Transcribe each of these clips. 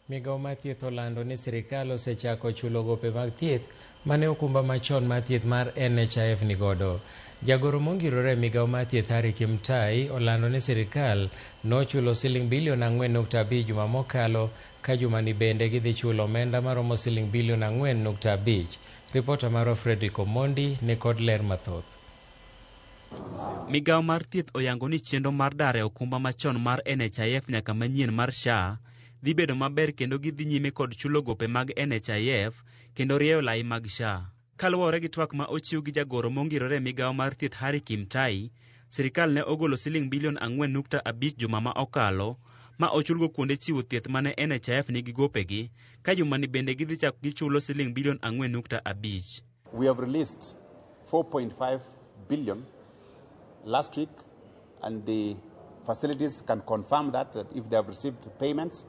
Migawo mar thieth olando ni sirikal osechako chulo gope mag thieth mane okumba machon mar thieth mar NHIF nigodo. Jagoro mongirore e migawo mar thieth Harry Kimtai olando ni sirikal nochulo siling bilion 4.5 juma mokalo ka jumani bende gidhi chulo omenda maromo siling bilion 4.5. Ripota marwa Fredrick Omondi ni kod ler mathoth. Migawo mar thieth oyango ni chenro mar dar e okumba machon mar NHIF nyaka manyien mar SHA dhi bedo maber kendo gidhi nyime kod chulo gope mag NHIF kendo rieyo lai mag SHA. Kaluwore gi twak ma ochiw gi jagoro mongirore e migawo mar thieth Harry Kimtai, sirikal ne ogolo siling bilion 4.5 juma ma okalo ma ochulgo kuonde chiwo thieth mane NHIF nigi gopegi ka jumani bende gidhi chako gichulo siling bilion 4.5. We have released 4.5 billion last week, and the facilities can confirm that if they have received payments.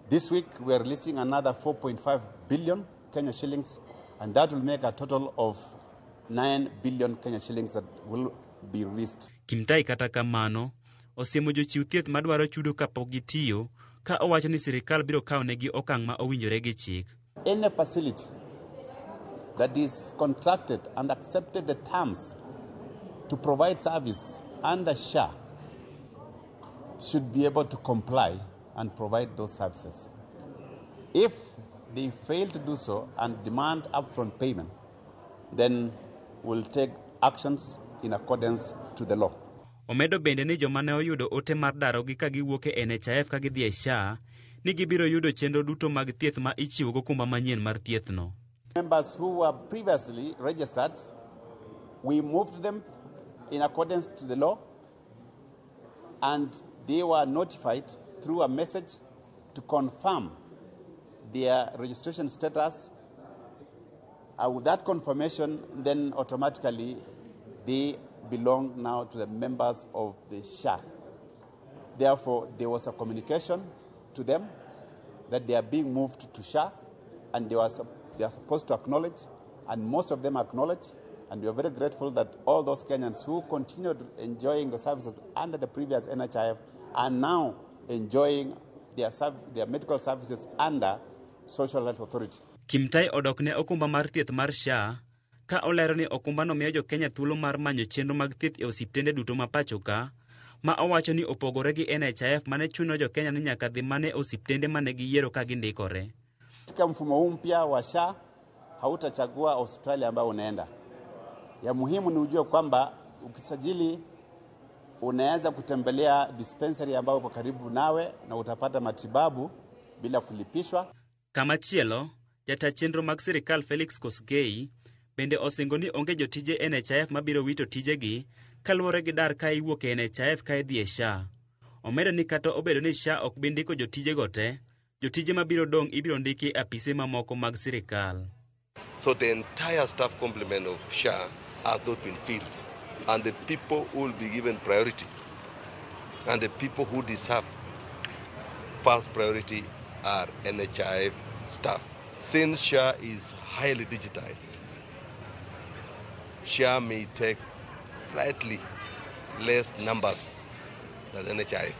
This week we are releasing another 4.5 billion Kenya shillings, and that will make a total of 9 billion Kenya shillings that will be released. Kimtai kata kamano, osiemo jochiw thieth madwaro chudo kapok gitiyo ka owacho ni sirikal biro kawonegi okang' ma owinjore gi chik. Any facility that is contracted and accepted the terms to provide service under SHA should be able to comply and provide those services. If they fail to do so and demand upfront payment, then we'll take actions in accordance to the law. Omedo bende ni joma ne oyudo ote mar darogi ka giwuok e NHIF ka gidhi e SHA ni gibiro yudo chenro duto mag thieth ma ichiwo gokumba manyien mar thiethno. Members who were previously registered, we moved them in accordance to the law, and they were notified through a message to confirm their registration status. With that confirmation, then automatically they belong now to the members of the SHA. Therefore, there was a communication to them that they are being moved to SHA, and they are supposed to acknowledge, and most of them acknowledge, and we are very grateful that all those Kenyans who continued enjoying the services under the previous NHIF are now enjoying their medical services under Social Health Authority. Kimtai odok ne okumba mar thieth mar SHA ka olero ni okumbano miyo jo-Kenya thuolo mar manyo chenro mag thieth e osiptende duto ma pacho ka, ma owacho ni opogore gi NHIF mane chuno jo-Kenya ni nyaka dhi mana e osiptende mane giyiero ka gindikore. Katika mfumo huu mpya wa SHA hautachagua hospitali ambayo unaenda. Ya muhimu ni ujue kwamba ukisajili unaweza kutembelea dispensary ambayo uko karibu nawe na utapata matibabu bila kulipishwa. Kamachielo, jata chenro mag sirikal Felix Kosgei bende osingo ni onge jotije NHIF mabiro wito tijegi kaluwore gi dar ka iwuok e NHIF ka idhi e SHA. Omedo ni kata obedo ni SHA ok bi ndiko jotijego te, jotije mabiro dong' ibiro ndiki e apise mamoko mag sirikal. So the entire staff complement of SHA has not been filled, and the people who will be given priority and the people who deserve first priority are NHIF staff. Since SHA is highly digitized, SHA may take slightly less numbers than NHIF.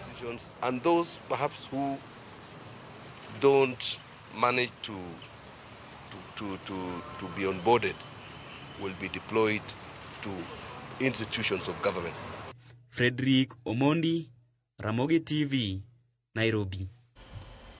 And those perhaps who don't manage to be onboarded will be deployed to institutions of government. Frederick Omondi, Ramogi TV, Nairobi.